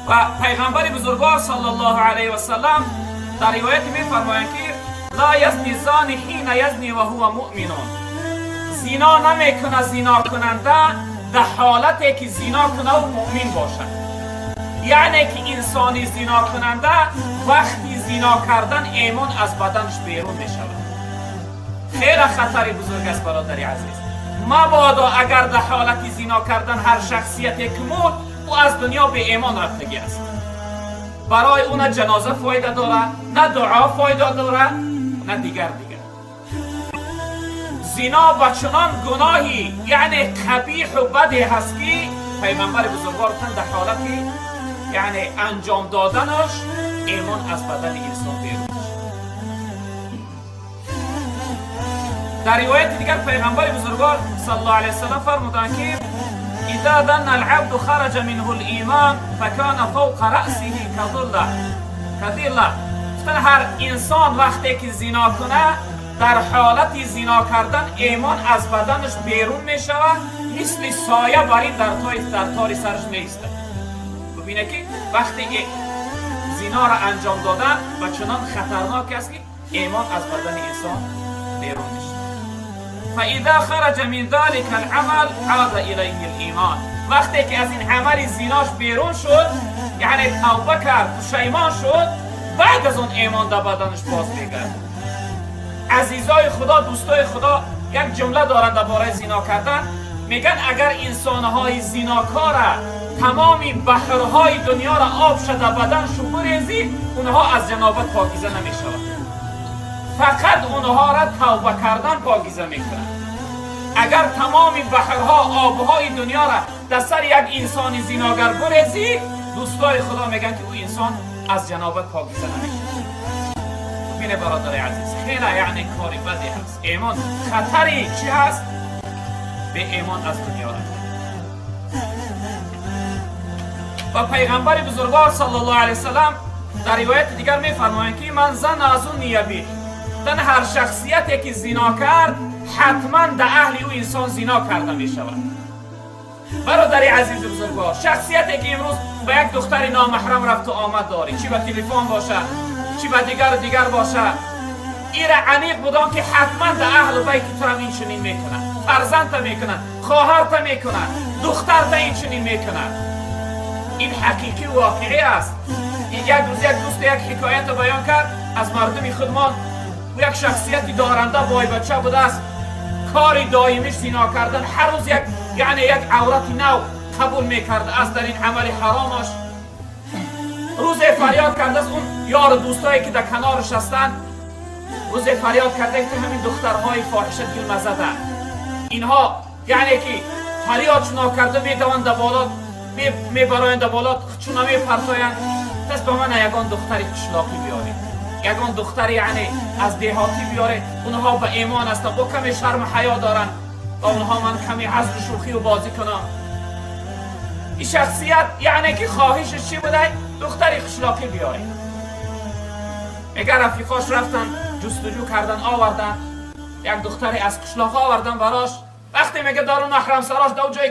و پیغمبر بزرگوار صلی الله علیه و سلم در روایت می‌فرمایند که لا یزنی زانی حین یزنی و هو مؤمن. زنا نمیکنه زنا کننده در حالتی که زنا کنه و مؤمن باشد. یعنی که انسانی زنا کننده وقتی زنا کردن ایمان از بدنش بیرون میشود. خیلی خطری بزرگ است برادر عزیز. مبادا اگر در حالت زنا کردن هر شخصیتی که مرد، او از دنیا به ایمان رفتگی است. برای او نه جنازه فایده داره، نه دعا فایده داره، نه دیگر. زنا با چنان گناهی یعنی قبیح و بدی هست که پیغمبر بزرگوار در حالتی یعنی انجام دادنش ایمان از بدن انسان بیرون میشه. در روایت دیگر پیغمبر بزرگوار صلی الله علیه وسلم فرمودند که اذا دن العبد خرج منه الایمان فکان فوق رأسه کظله. هر انسان وقتی که زنا کنه در حالت زنا کردن ایمان از بدنش بیرون میشود، مثل سایه بر این در تار سرش میایستد. ببینه که وقتی زنا را انجام دادن و چنان خطرناک است که ایمان از بدن انسان بیرون میشه. فاذا خرج من ذلك العمل عاد الیه الایمان. وقتی که از این عمل زیناش بیرون شد، یعنی توبه کرد، پشیمان شد، بعد از اون ایمان در بدنش باز میگرد. عزیزای خدا، دوستای خدا، یک جمله دارن درباره زنا کردن، میگن اگر انسانهای زیناکار تمامی بحرهای دنیا را آب شده بدن بریزی، اونها از جنابت پاکیزه نمیشوند. فقط اونها را توبه کردن پاکیزه میکنند. اگر تمامی بحرها، آبهای دنیا را در سر یک انسان زیناگر بریزی، دوستای خدا میگن که او انسان از جنابت پاکیزه نمیشه. ببینه برادر عزیز، خیلی یعنی کاری بدی هست. ایمان خطری چی هست؟ به ایمان از دنیا رفت. و پیغمبر بزرگوار صلی الله علیه وسلم در روایت دیگر میفرمایند که من زن از اون نیبی، تن هر شخصیتی که زنا کرد حتما در اهل او انسان زنا کرده می شود. برادر عزیز بزرگوار، شخصیتی که امروز به یک دختر نامحرم رفت و آمد داری، چی به تلفن باشه، چی به دیگر دیگر باشه، ایره عمیق بودن که حتما در اهل بیت تو هم این چنین میکنن، فرزند تا میکنن، خواهر تا میکنن، دختر تا این چنین میکنن. این حقیقی و واقعی است. یک روز یک دوست یک حکایت بیان کرد از مردم خودمان. او یک شخصیتی دارنده بای بچه بوده است، کاری دائمیش زنا کردن، هر روز یک یعنی یک عورت نو قبول میکرده است در این عمل حرامش. روز فریاد کرده است اون یار دوستایی که در کنارش هستند، روز فریاد کرده که همین دخترهای فاحشه دل مزده، اینها یعنی که فریاد چنا کرده میدوند در بالا، میبرایند در بالا، چون میپرتایند. پس به من یگان دختری قشلاقی بیارید، یگان دختری یعنی از دهاتی بیاره، اونها به ایمان هستند، با کمی شرم حیا دارن، با اونها من کمی عزل شوخی و بازی کنم. این شخصیت یعنی که خواهشش چی بوده؟ دختری قشلاقی بیاره. میگه رفیقاش رفتن جستجو کردن، آوردن یک دختری از قشلاق آوردن براش. وقتی میگه دارو محرم سراش، دو جایی که